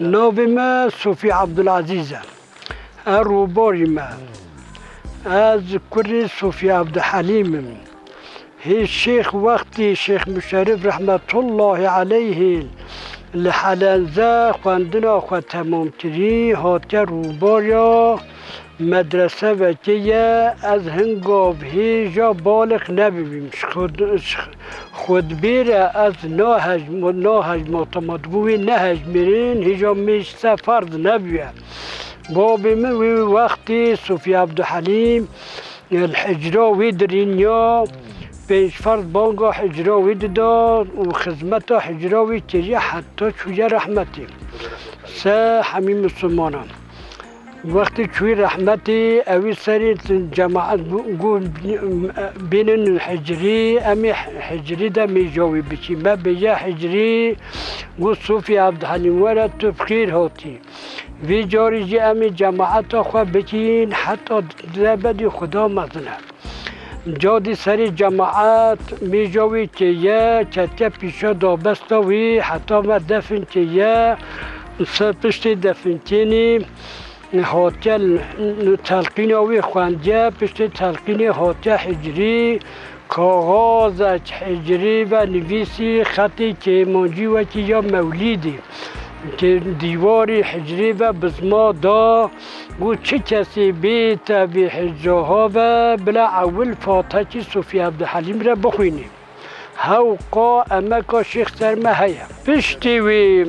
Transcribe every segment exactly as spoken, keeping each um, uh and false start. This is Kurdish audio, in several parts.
Navê me Sofî Abdulazîz e. Ez rûbarî me. Ez kurê Sofî Abdulhelîm im. Hê şêx wextî Şêx Muşerif rehmetullahî aleyhî li Helenze xwendina xwe temam kirî, hatiye rûbariya medrese vekê ye. Ez hingav hêja balix nebibîm. Ji xud-, ji xudbê re ez nahej-, nahejmata me dibû wê nehejmêrin, hêja mêj se ferz nebûye. Babê min wê wextê Sofî Abdulhelîm li hicra wê dirînya, pênc ferz banga hicra wê dida û xizmeta hicra wê kiriye heta çûye rehmetê. Se hemî misilmanan. Wextê çûyî rehmetê, ewî serê cemaet got, bînin hicrî, em ê hicrî de mêja wî bikî. Me bêje hicrî, got Sofî Abdulhelîm were tu bi xêr hatî. Vê carî jî em ê cemaeta xwe bikîn heta di ebedî Xuda mezin e. Cadî serê cemaet mêja wê kêye, ketiye pîşa dabesta wî heta me defin kêye, ser piştê definkênî hatiye telqîna wî xwendiye, piştê telqînê hatiye hicrî, kaxazek hicrî ve nivîsî xetê kêmancî wekî ya mewlîdî. Kê dîwarî hicrî ve bizma da, got çi kesî bête vî hicra ha ve bila ewil Fatihekî Sofî Abdulhelîm re bixwînî. Hewqa emeka şêx ser me heye. Piştî wî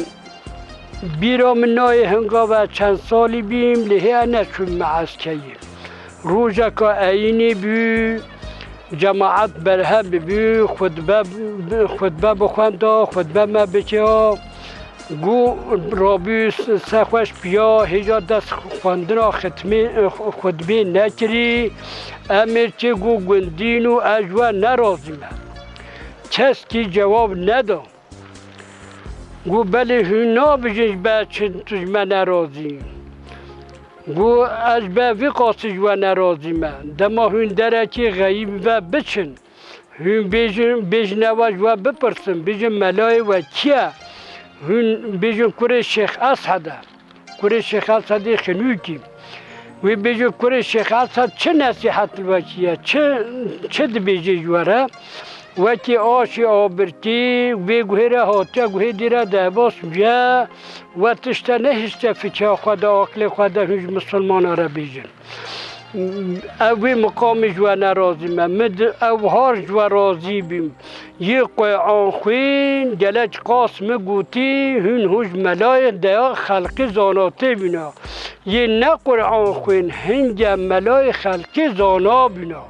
bîra min nayê hinga ve çend salî bîm, lê hê neçûm me eskeyî. Rojeka eyînê bû, cemaet berhev bû, xutbe, xutbe bixwenda, xutbe me bikiya. Got rabû se xweş piya, hêja dest xwendina xitmê, xutbê nekirî. Em ê çi got gundîn û ez ji we nerazî me. Keskî cewab neda. Got belê hûn nabijin ji ber çi tu ji me nerazî. Got ez ji ber vî qasî ji we nerazî me. Dema hûn derekê xeyîb ve biçin, hûn bêjin, bêjin ewa ji we bipirsin, bêjin melayê we kî ye? Hûn bêjin kurê Şêx Eshed e. Kurê Şêx Esedê Xinûkî. Wê bêje kurê Şêx Esed çi nesîhet li we kiriye, çi, çi dibêje ji we re? Wekî aşê abirkî, vê guhê re hatiye, guhê dî re derbas bûye, we tişte nehişte fikra xwe de, aqilê xwe de hûn ji misilmana re bêjin. Ew wê miqamê ji we nerazî me. Min di ew har ji we razî bîm. Yê Quran xwîn, gelek qas min gotî, hûn hûn ji melayê deya xelkê zana tê bîna. Yê ne Quran xwîn, hinge melayê xelkê zana bîna.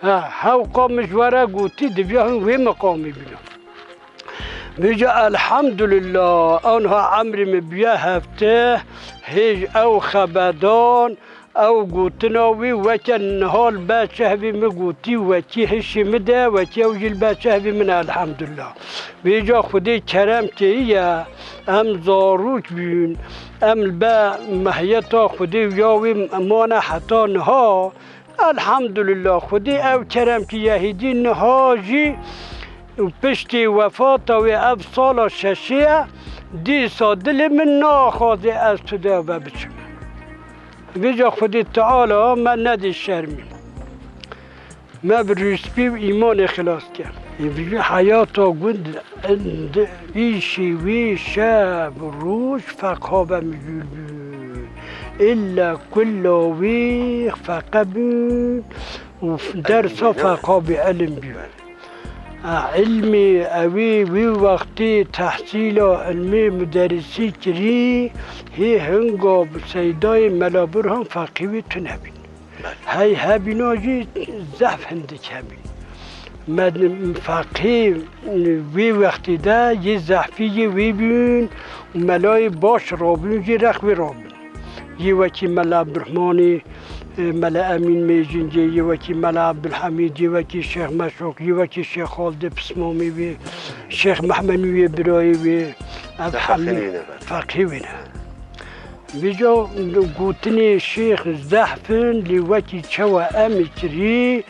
Ha, hewqa min ji we re gotî, diviya hûn wê miqamê bîna. Vêca elhamdulillah, anha emrê min bûye hefteh, hêj ew xebedan, ew gotina wî weke niha li ber çehvê min gotî, wekî hişê min de, wekî ew jî li ber çehvê min e, elhamdulillah. Vêca Xwedê kerem kiriye, em zarok bûn, em li ber mehiyeta Xwedê û ya wê mane heta niha. Elhamdulillah, Xwedê ew kerem kiriye, hêdî niha jî piştî wefata wê ev sala şeşê ye, dîsa dilê min naxwaze ez tu de ve biçim. Vêca Xwedê Teala me nedê şermî. Me bi rûspî û îmanê xilas ke. Vî heyata gund, îşê wî şev roj feqa be mijûl bûn. Îlla kulla wî feqe bûn û dersa feqa bî, ilim bî. A, ilmê ewî wî wextî tehsîla ilmê muderisî kirî, hê hinga bi seydayê Mela Burhan feqî wî tune bîn. Hey hebîna jî zehf hindik hebîn. Me feqî wî wextî de yê zehfî yê wî bîn û melayê baş rabîn jî rex wî rabîn. Yê wekî Mela Abdurhmanî, e, Mela Emîn Mêjingê, yê wekî Mela Abdulhemîd, yê wekî Şêx Meşok, yê wekî Şêx Xaldê Pismamî wê, Şêx Mehmedî wê birayê wê. Ev hemî feqî wî ne. Vêca gotinê şêx zehf in, lê wekî çawa em ê kirî,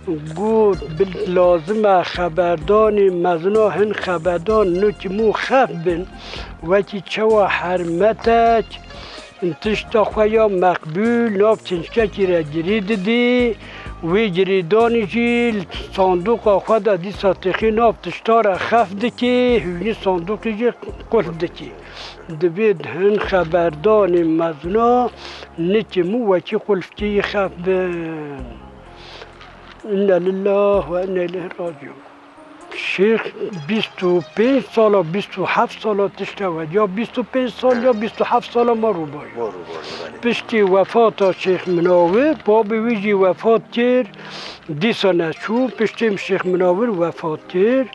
Got, bi lazim e xeberdanê mezina hin xeberdan nûkî mû xef bin, wekî çewa hermetek tişta xwe ya meqbûl nav çinçkekî re girî didî, wê girîdanî jî li sandoqa xwe de dîsa têxî nav tişta re xef dikî, hûnî sandoqî jî qulf dikî. Divê hin xeberdanê mezina nikî mû wekî qulfkî yî xef bin. Înne lillah ve înne ileyhî racîûn. Şêx bîst û pênc sala, bîst û heft sala tişt ew e. Ya bîst û pênc sal ya bîst û heft sala ma rûbayo. Ma rûbayo, belê. Piştî wefata Şêx Minawir, babê wî jî wefat kir, dîsa neçû, piştî Şêx Minawir wefat kir.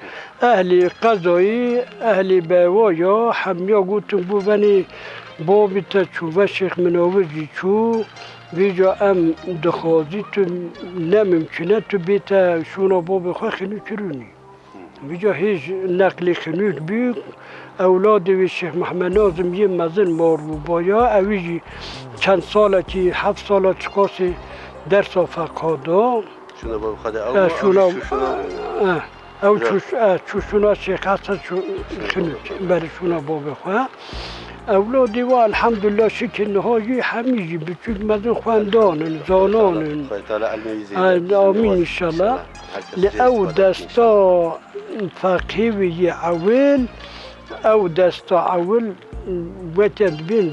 Ehlî qezayî, ehlî bewa ya hemiya gotin, bû venê babî te çû, ve Şêx Minawir jî çû. Vîca em dixwazî tu ne mimkûn e tu bête şûna babê xwe Xinûk Rûnî. Vîca hêj neqlî Xinûk bû, ewladê wî Şêx Mehmed Nazim yê mezin ma rûbaya, ewî jî çend salekî, heft sala çiqasî dersa feqa da. Şûna babê xwe de ew E, ma, şûna, ew şûna e, ew Bira. çû, e, çû şûna Şêx Hesen çû Xinûk, belê şûna babê xwe. Ewladê we elhamdulillah şikir niha jî hemî jî biçûk mezin xwendan in, zanan in. Xwedê Teala ilmê wî Ay, zêde bike, amîn inşallah. Her kes Li rêz ew xwe dest desta inşallah. Feqî wî yê ewil, ew desta ewil weke dibên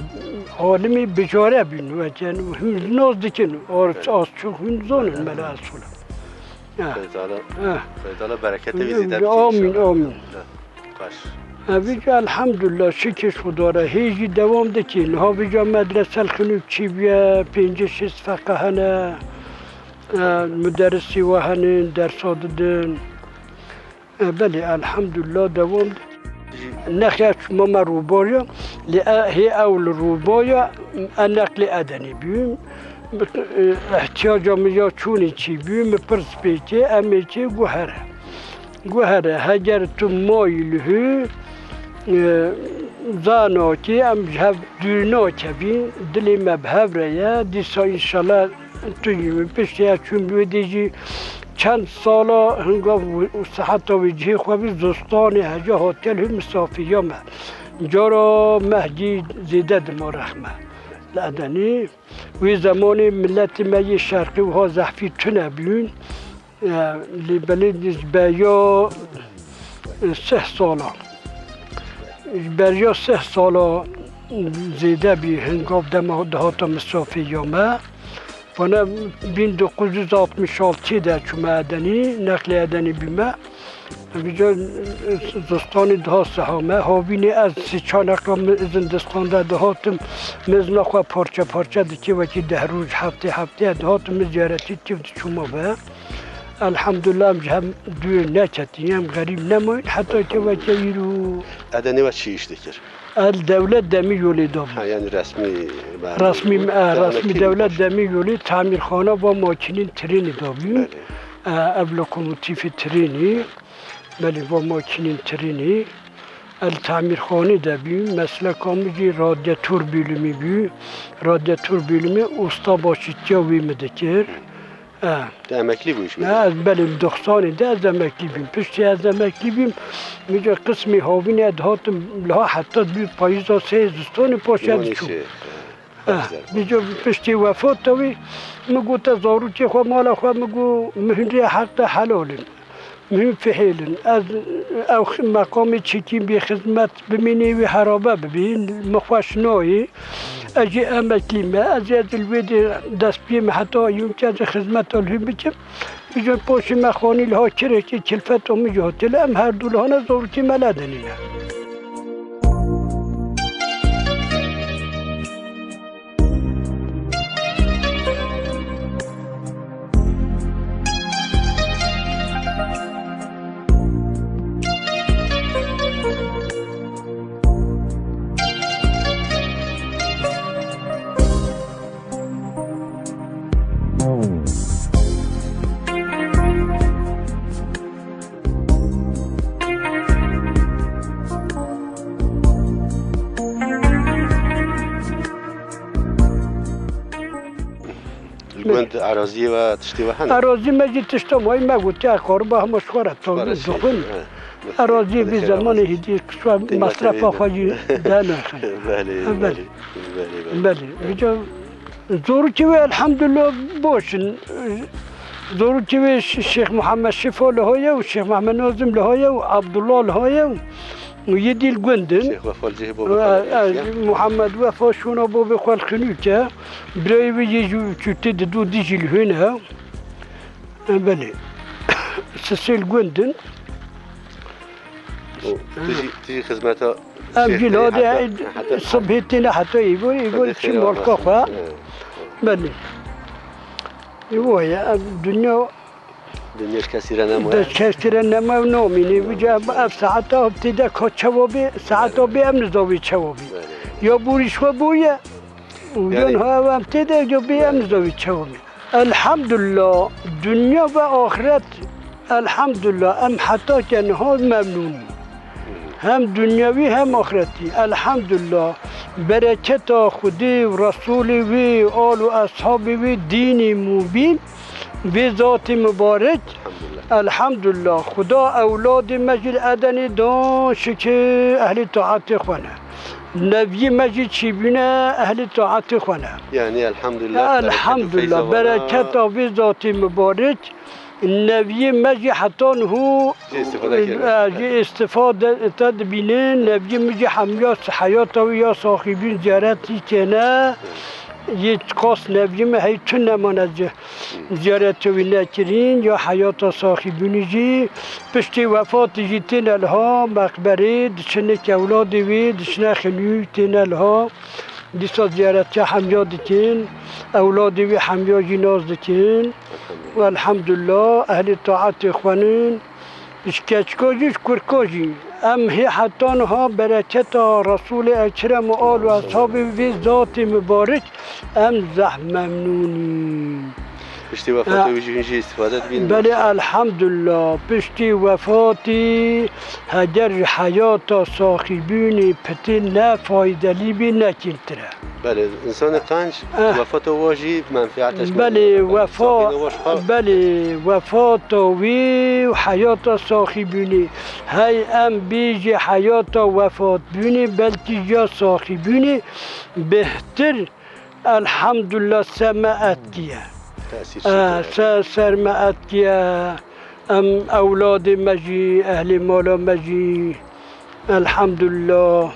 alimî bijare bîn, weke hûn nas dikin, ar-, az çok hûn zanin mela Esûl. Eh. Xwedê Teala, Eh. Xwedê Teala bereketê wî zêde bike Amîn, inşallah. Amîn. Eh, baş. E, vîca elhamdulillah, şikir Xuda re, hê jî dewam dikî. Niha vîca medrese li Xinûk çî bûye, pêncî şêst feqe hene, e, muderisî we hene, dersa didin. E, belê, elhamdulillah, dewam dikî. Nexya çûma me rûbaya, lê e, hê ew li rûbaya, e, neqlê Edenî bû. Bi, e, ihtiyaca min ya çûnê çî bû, min pirs pê kê, em ê kê guhere. Guhere, heger tu mayî li hû, e, zanakî, em ji hev dûr nakevî, dilê me bi hev re ye, dîsa înşallah tu yî min piştî ya çûn bi wê dê jî çend sala hingav û seheta wê cihê xwe bî zistanê heca hatiye li hû misafiriya me. Cara mehgî zêde dima rexme li Edenî. Wê zemanê miletê me yê şerqî wiha zehfî tune bûn. E, lê belê ji beriya, e, sih sala. Ji beriya sih sala zêde bî hingav dema dihata misafiriya me. Vana bin dokuz yüz altmış altı de çûme Edenî, neqlê Edenî bîme. Vîca, e, zistanê diha siha me. Havînê ez sê çar neqla min zindistan de dihatim. Mezina xwe parçe parçe dikê wekî deh roj, heftê heftê dihatim min ziyaretî kê diçûma ve. Elhamdulillah em ji hev dûr neketî, em xerîb nemayîn. Heta ke weke îro. Edenê we çi îş dikir? El dewlet demî yolê da bû. Ha, yani resmî, Resmî, e, resmî dewlet demî yolê tamîrxana va makînên trênê da bû. Belê. E, ev lokomotîfê trênê, belê va makînên trênê. El tamîrxanê de bû. Mesleka min jî radyator bölümü bû. Radyator bölümü usta başîtiya wî min dikir. E. Te emeklî bû ji Ne, ez belê doxsanê de ez emeklî bîm. Piştî ez emeklî bîm, min ca qismê havînê dihatim liha heta dû payîza sê zistanê paşê Wanî diçûm. Sê, Eh, bexzer. Min ca piştî wefata wî, min got, te zarokê xwe, mala xwe, min got, min hûn rê heq te helal in. Min hûn fihêl in. Ez ew xi-, meqamê çekîm bê xizmet bimînê wî herabe bibîn, min xweş nayê. Ez jî emeklî me, ez ê ez li wê dê dest pê me heta yûn ke ez ê xizmeta li hûn bikim. Bi jin poşî me xanî liha kirekê kilfeta min jî hatê li em her du lihane zarokê me ledenî ne. Eraziyê we tiştê we hene? Erazî me jî tişta mayî me gotiye, qoriba hema ji xwe re tavî dixwin. Eraziyê vê zemanê hêdî kişwa mesrefa xwe jî dernaxe. Belê, belê. Belê. Vêca zorokê wê elhamdulillah baş in. Zorokê wê Ş-, Şêx Muhammed Şifa li ho ye û Şêx Muhammed Nazim li ho ye û Abdullah li ho ye û yê dî li gund in. Şêx Wefa li cihê bo Muhammed Wefa şûna bo bê xwe li Xinûk e. Birayê wê yê jî çûtê di dû dî jî li hûn e. E, belê. Sisê li gund in. Û tu jî, tu jî xizmeta Em jî li hadê sibhê têne heta îbor, îbor çi malka xwe. Belê. Îbo ye, ev dinya. Dinya ji kesî re nemaye. Di kesî re nemaye û namîne. Vêca ev saeta têde ka çawa bê, saeta bê em nizavê çawa bê. Ya borî ji xwe bûye. Û yan ha ev em tê de, ya bê em nizavê çawa bê. Elhamdulillah, dinya ve axiret, elhamdulillah, em heta ke niha memnûn in. Hem dinyewî hem axiretî. Elhamdulillah, bereketa Xwedê û Resûlê wê, al û eshabê wê, dînê mubîn, vê zatê mibarek. Elhamdulillah. Elhamdulillah, Xuda ewladê me jî li Edenê dan şikê ehlê taetê xwe ne. Neviyê me jî çêbûne ehlê taetê xwe ne. Yanî elhamdulillah, elhamdulillah, bereketa vê zatê mibarek, neviyê me jî heta niho jê îstifade kiriye. E, jê îstifade te dibîne, neviyê min jî hemiya heyata wî ya saxîbîn ziyaretî kêne. Yê qas neviyê min hey tu nemane ziyaretê wî nekirîn, ya heyata saxîbûnî jî. Piştî wefatî jî têne liha meqberê, diçine ewladê wî, diçine Xinûk têne liha. Dîsa ziyaretiya hemiya dikin, ewladê wî hemiya jî nas dikin. Û elhamdulillah, ehlê taetê xwe nin. Ji keçika jî, ji kurka jî. Em hê heta niha bereketa Resûlê Ekrem û al û eshabê vê zatê mibarek em zehf memnûn in. Piştî wefata wî jî hûn jî îstîfade dibînin? Belê, elhamdulillah. Piştî wefatî heger ji heyata saxîbûnê pitê ne faydelî bî, ne kêmtir e. Belê, însanê qenc wefata wa jî menfîet e ji me. Belê, wefa-, belê, wefata wî û heyata saxîbûnê. Hey em bêjî heyata wefatbûnê, belkî ya saxîbûnê bêhtir, elhamdulillah, ser me etkiye. Tesîr çêkiriye. Se-, ser me etkiye. Em ewladê me jî, ehlê mala me jî, elhamdulillah.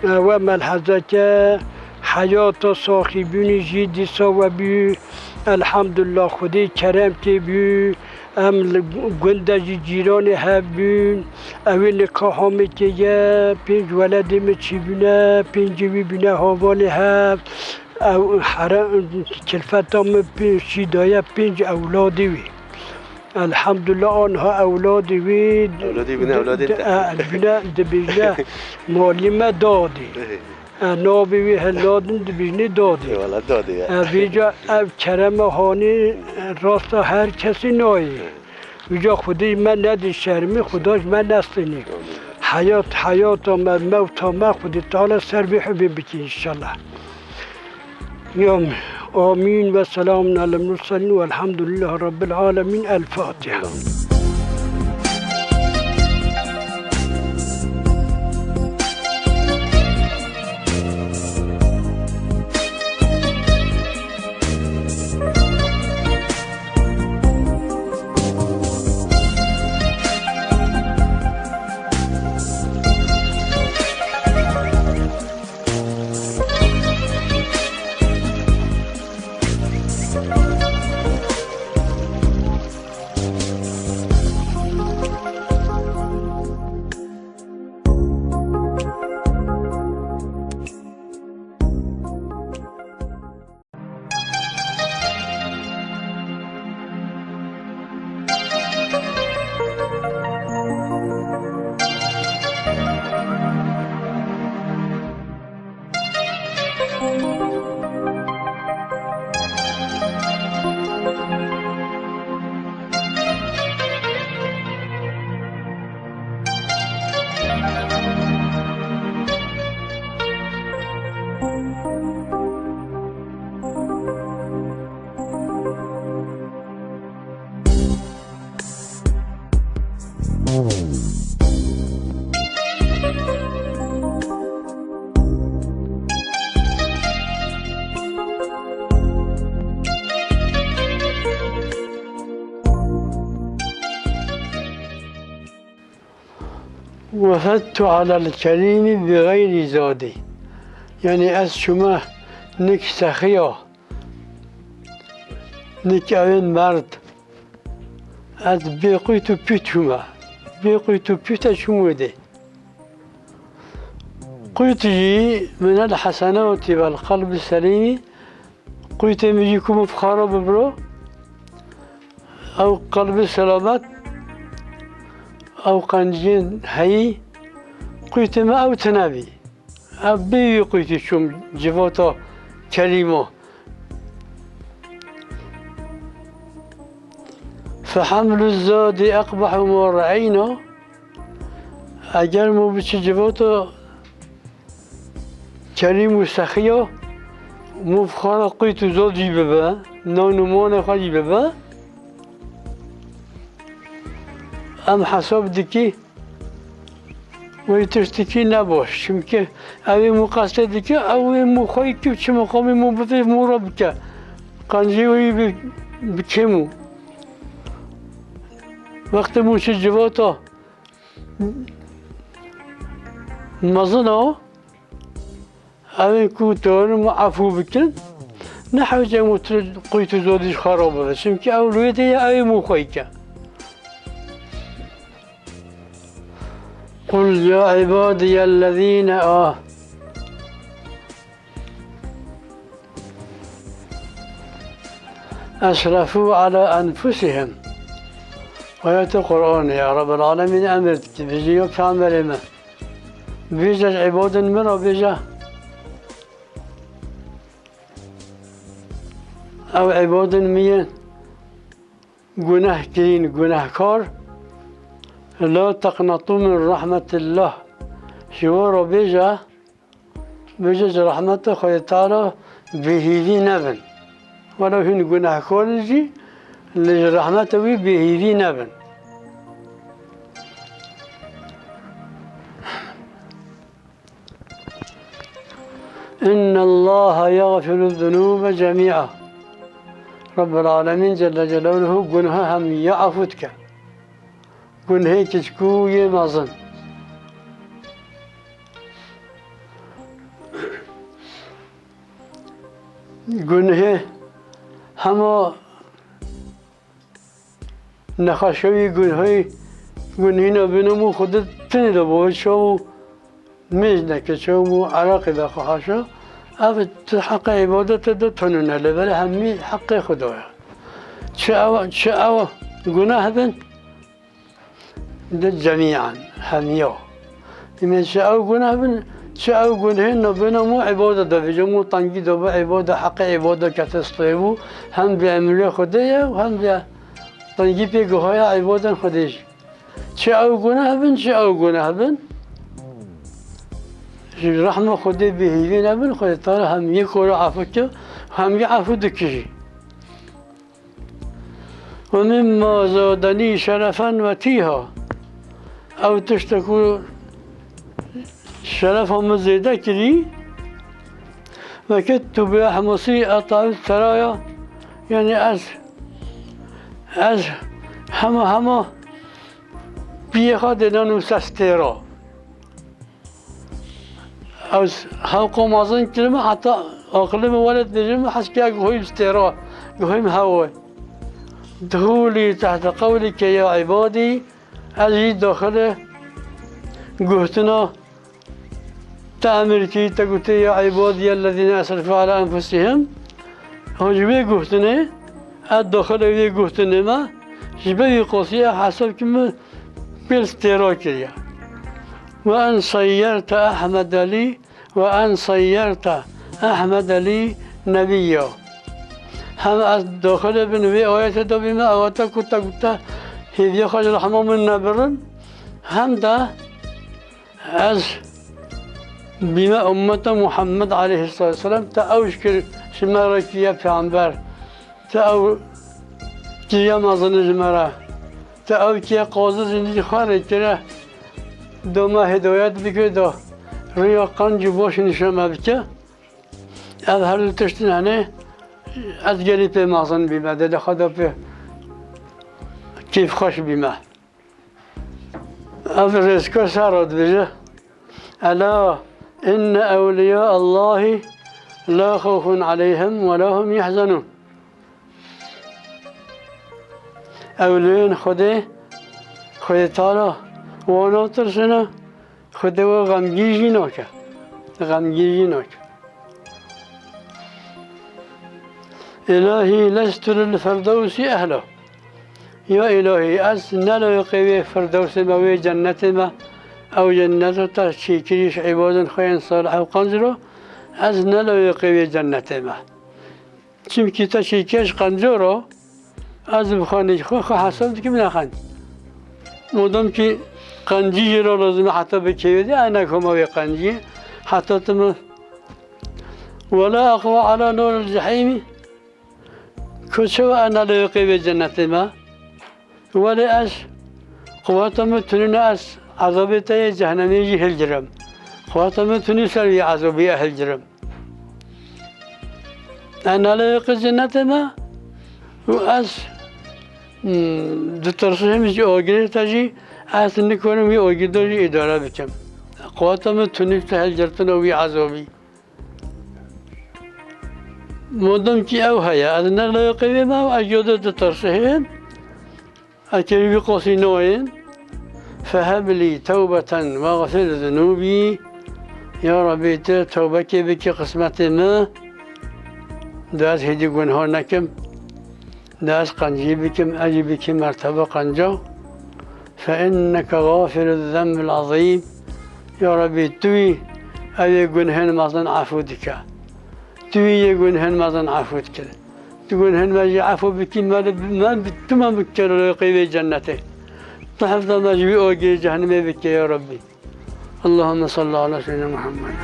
E, we melhezeke heyata saxîbûnî jî dîsa we bû. Elhamdulillah, Xwedê kerem kê bû. Em li gund de jî cîranê hev bûn. Ew ê nika Hamêkê ye, pênc weledê min çêbûne, pêncê wî bûne havalê hev. Ew here-, kilfeta min pê-, şî daye pênc ewladê wî. Elhamdulillah, anha ewladê wî. Ewladê wî ne, ewladê te. E, bîne, dibêjine malî me dadê. E, navê wî Hilal in, dibêjinê dadê. Eyvallah, dadê ya. E, vêca ev kerema hanê, e, rasta her kesî nayê. Vêca Xwedê me nedê şermî, Xuda ji me nestênî. Heyat, heyata me, mewta me Xwedê Teala ser vê hubê bikî înşallah. Yom, amîn ve selamun alel murselîn velhamdülillahî rabbil alemîn. El Fatiha. وفدت على الكريم بغير زاد. Yanî ez çûme nik sexiya, nik evên merd. Ez bê qûyt û pût çûme. Bê qûyt û pût ez çûm wê dê. Qûyt jî من الحسنات والقلب السليم. Qûytê min jî ku min fixara bibiro, ew qelbê selamet, ew qenciyên heyî, qûytê min ew tune bî. Ev bê wî qûytî çûm civata Kerîma. فحمل الزاد أقبح ما رأينا. Eger min biçî civata Kerîm û sexiya, min fixara qûyt û zad jî bibe, nan û manê xwe jî bibe, em hesab dikî, wê tiştekî ne baş. Çimkî ew ê min qestê dike, ew ê min xwe kî çi miqamî min bivê min re bike. Qencî wî bi, bi kêm û wextê min çi civata mezin a, ew ê ku tewanim efû bikin, ne hewce min tu qûyt û zodî ji xwe re bibe. Çimkî ew li wê dê ye, ew ê min xwe ke. قل يا عبادي الذين آ أسرفوا على أنفسهم. Ayetê Qur'anê ya Rabbel Alemîn emir dike, vijî yo peyxemberê me. Bêje ji îbadên min re bêje. Ew îbadên min yên gunehkirîn, gunehkar. لا تقنطوا من رحمة الله. Ji we re bêje, bêje ji rehmeta Xwedê Teala bêhîvî nebin. Welew hûn gunehkar in jî, lê ji rehmeta wî bêhîvî nebin. إن الله يغفر الذنوب جميعا. Rabbul Alemîn Celle Celaluhu gunha hemiya efû dike. Gunhê kiçik û yê mezin. Gunhê hema nexweşewî gunhê, gunhîna bîna min Xwedê tinê de bo, çaw û mêz neke, çaw û ereqê de xwe haşa. Ev tu heqê îbadetê de tune ne, lê belê hemî heqê Xwedê ye. Çi ew, çi ew guneh bin, di cemîan, hemiya. Ime çi ew guneh bin, çi ew gunhê nabêna min îbadet de bêje, min tengî de bi îbadet, heqê îbadet kete stê bû, hem bi emrê Xwedê ye û hem bi tengî pê guhaya îbadên Xwedê jî. Çi ew guneh bin, çi ew guneh bin, ji rehma Xwedê bêhîvî nebin, Xwedê Teala hemiyê kore efû ke, hemiyê efû dike jî. ومما زادني شرفا وتيها. Ew tişte ku şerefa min zêde kirî, وكدت بأحمصي أطأ الثريا. Yanî ez, ez hema, hema piyê xwe dênan û ser stêra. Ez hewqa mezin kirime, heta aqilê min were dibêjim, hez ke guhîm stêra, guhîm hewayê. دخولي تحت قولك يا عبادي, ez jî daxilê guhtina te emir kî, te gotê, يا عبادي الذين أسرفوا على أنفسهم. Ha ji wê guhtinê, ez daxilê wê guhtinê me, ji ber wî qasî ev hesab kî min pêl stêra kiriye. وأن صيرت أحمد لي، وأن صيرت أحمد لي نبيا. Hem ez daxilê bin wê ayetê de bîme, awete ku te gote, hêviya xwe ji rehma min nebirin, hem de ez bîme ummeta Muhammed aleyhisselatu vesselam, te ew ji kir, ji me re kiriye peyxember, te ew kiriye mezin ji me re, te ew kiriye qazî zindî xwe rê kire, do me hidayet bike, do rêya qenc û baş nîşan me bike. Ev her du tiştin hene, ez gelî pê mezin bîme, dê li xwe de pê kêfxweş bîme. Ev rêzkar sara dibêje, Ela inne ewliya Allahî la xewfun aleyhim ve la hum yehzenûn. Ewliyên Xwedê, Xwedê Teala wan natirsine, Xwedê we xemgîn jî nake. Xemgîn jî nake. Îlahî lestu lil firdewsî ehla. Ya Îlahî, ez ne layiqê wê firdewsê me, wê cennetê me. Ew cenneta te çêkirî ji îbadên xwe yên salih û qenc re, ez ne layiqê wê cennetê me. Çimkî te çêkir ji qenca re, ez bi xwe nêk xwe, xwe hesab dikim ne qenc. Madem kî qencî jê re lazim e heta bi kêwê de, ez ne koma wê qencî, heta tu min. Wela aqwa ala naril cehîmî, ku çawa ez ne layiqê wê cennetê me. Welê ez, quweta min tunîne ez ezabê te yê cehnemê jî hilgirim. Quweta min tunî ser wî ezabê ez hilgirim. Ez ne layiqê cennetê me û ez, hmm, ditirsim ji agirê te jî, ez nikarim wî agir de jî îdare bikim. Quweta min tunî ser hilgirtina wî ezabî. Madem kî ew heye, ez ne layiqê wê me, ez ji te ditirsim. Eger wî qasî nayên, feheb lî tewbeten wexfir zunûbî. Ya Rabbî, tu tewbekê bikî qismetê min, da ez hêdî gunha nekim, da ez qencî bikim, ez jî bikî merteba qenca. Fe inneke xafiruz zenbil azîm. Ya Rabbî, tu yî ew ê gunhên mezin efû dike. Tu yî yê gunhên mezin efû dike. Tu gunhên me jî efû bikî, me li, me bi, tu me bikî layiqê wê cennetê. Tu hifza me ji wî agirê cehnemê bikî ya Rabbî. Allahümme salli ala seyyidina Muhammed.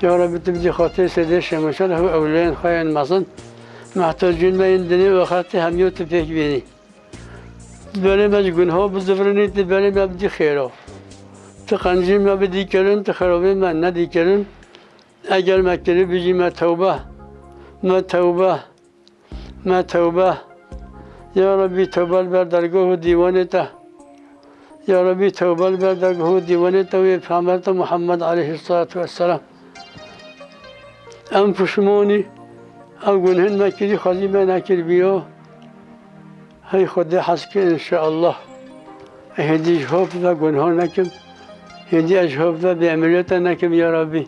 Ya Rebbi, tu bidî xatirê Seydê Şêxmûşer û ewliyayên xwe yên mezin, mihtacên me yên dinê û axirtê hemiya tu pêk bînî. Tu berê me ji gunha bizivirinî, tu berê me bidî xêra. Tu qencî me bidî kirin, tu xerabê me nedî kirin. Eger me kiribî jî me tewbe, me tewbe, me tewbe. Ya Rebî, tewbe li ber dergah û dîwanê te. Ya Rebî, tewbe li ber dergah û dîwanê te û yê Pêxember te Muhammed aleyhisselatu vesselam. Em pişmanî, ew gunhên me kirî xwezî me nekiribî yo. Hey Xwedê hez ke înşeallah. Hêdî ji hov ve gunha nekim. Hêdî ez ji hov ve bêemriyeta nekim ya Rabbî.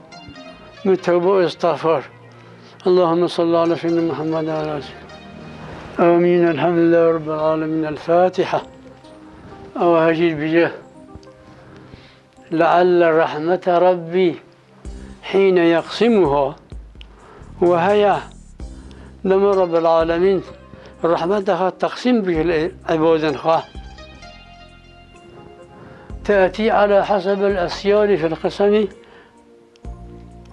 Min tewbe û îstixfar. Allahümme salli ala seyyidina Muhammed ve ala seyyidina. Amîn. Elhamdülillahi Rabbil alemin. El Fatiha. Ew hejîr bije. Lealle rahmete Rabbî hîne yeqsimuha ve heya, dema Rabbil Alemîn rehmeta xwe teqsîm bike li îbadên xwe. Te'tî ala hesebil esyarî fil qisemi,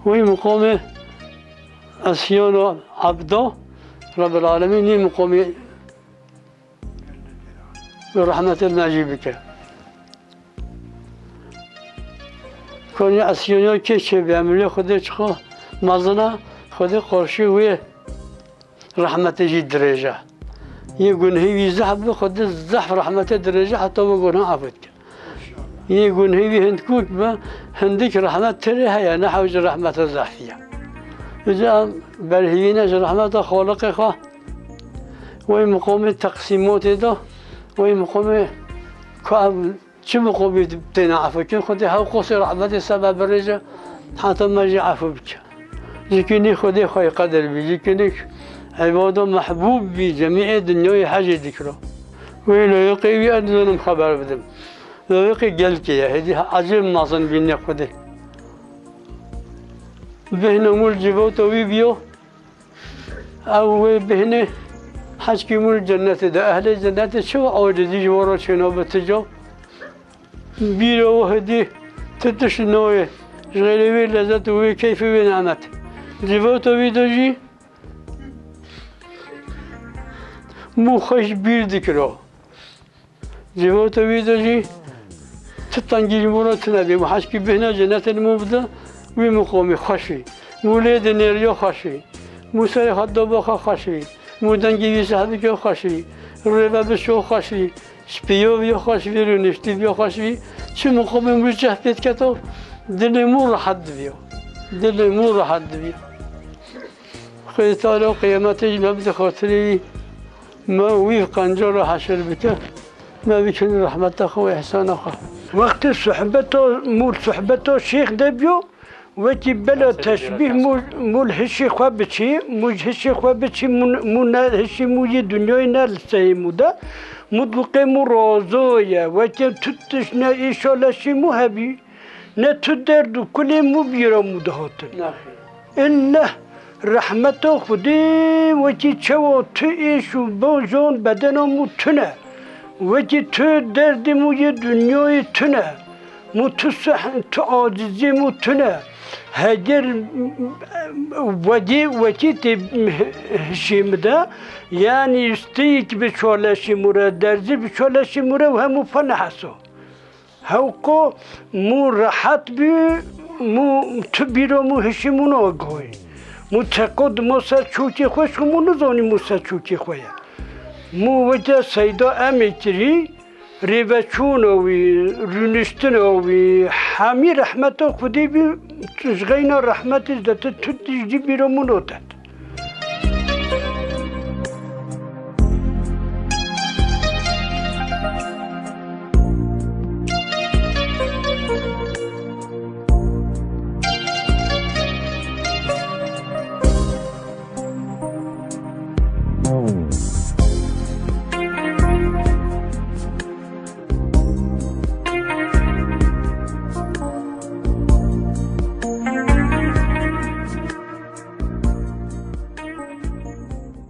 wî miqamê esyana ebda Rabbil Alemîn wî miqamê û rehmetê me jî bike. Konî esiyoniya kê çêbe, emrê Xwedê çiqa mezin e, Xwedê qarşî wê rehmetê jî dirêje. Yê gunhê wî zehf bi, Xwedê zehf rehmetê dirêje, heta wê gunha efû dike. Yê gunhê wî hindkûk bi, hindik rehmet tirê heye, ne hewce rehmeta zehfî ye. Îca em berhîvîne ji rehmeta Xaliqê xwe, wey miqamê teqsîmatê de, wey miqamê ku em çi miqamî têne efû kirin, Xwedê hew qosê rehmetê ser me birêje, heta me jî efû bike. Ji kinî Xwedê xwey qedir bî, ji kinî îbado mehbûb bî, cemîê dinyayê hecê dikiro. Wê layiqê wî ez dizanim xeber bidim. Layiqê gelkê ye, hêdî ecêb mezin bîne Xwedê. Bêhna mûl civota wî biyo, ew wê bêhnê Heçkî mûr cennetê de, ehlê cennetê çi acizî ji we re çênabe ti caw? Bîra we hidî ti tişt nayê, ji xêrê wê lezzet û wê keyfê wê nemet. Civata wî de jî mû xweş bîr dikira. Civata wî de jî ti tengî ji mû re tune bî. Mû heşkî bihne cenetê li mû bide, wî miqamî xweş bî. Mû lê dinêriya xweş bî. Mû serê xwe da ba xwe xweş bî. Mû dengê wî sehbîke xweş bî. Rêve bi şo xweş bî. Spiyo viyo xweş bî, rûniştî viyo xweş bî. Çi miqamê mû ceh pê diketo, dilê mû rehet diviyo. Dilê mû rehet diviyo. Xwedê Teala qiyametê jî me bide xatirê wî. Me wî qenca re heşir bike. Me bikin rehmeta xwe û îhsana xwe. Wextê sohbeta, mû sohbeta şêx de biyo, wekî bela teşbîh mû, mû li hişê xwe biçî, mû ji hişê xwe biçî, mû, mû ne hişê mû yê dinyayê ne li seyê mû de. Mû diqê mû rozo ye, wekî tu tişt ne îşa leşê mû hebî. Ne tu derd û kulê mû bîra mû dihatin. Nexêr. Îlle rehmeta Xwedê wekî çawa tu êş û bajon bedena mû tune. Wekî tu derdê mû yê dinyayê tune. Mû tu seh-, tu acizê mû tune. Heger wedê wekî tê hişê mi de, yanî steyek bi çaleşê mû re, derzî bi çaleşê mû re û hemû pa neheso. Hewqo mû rehet bî, mû tu bîra mû hişî mû nagoyî. Mû teqo dima ser çokê xwe, ji mû nizanî mû ser çokê xwe ye. Mû weke seyda emê kirî, rêveçûna wî, rûniştina wî, hemî rehmeta Xwedê bî, ji xeyna rehmetê de tu, tu tişt jî bîra mû notet.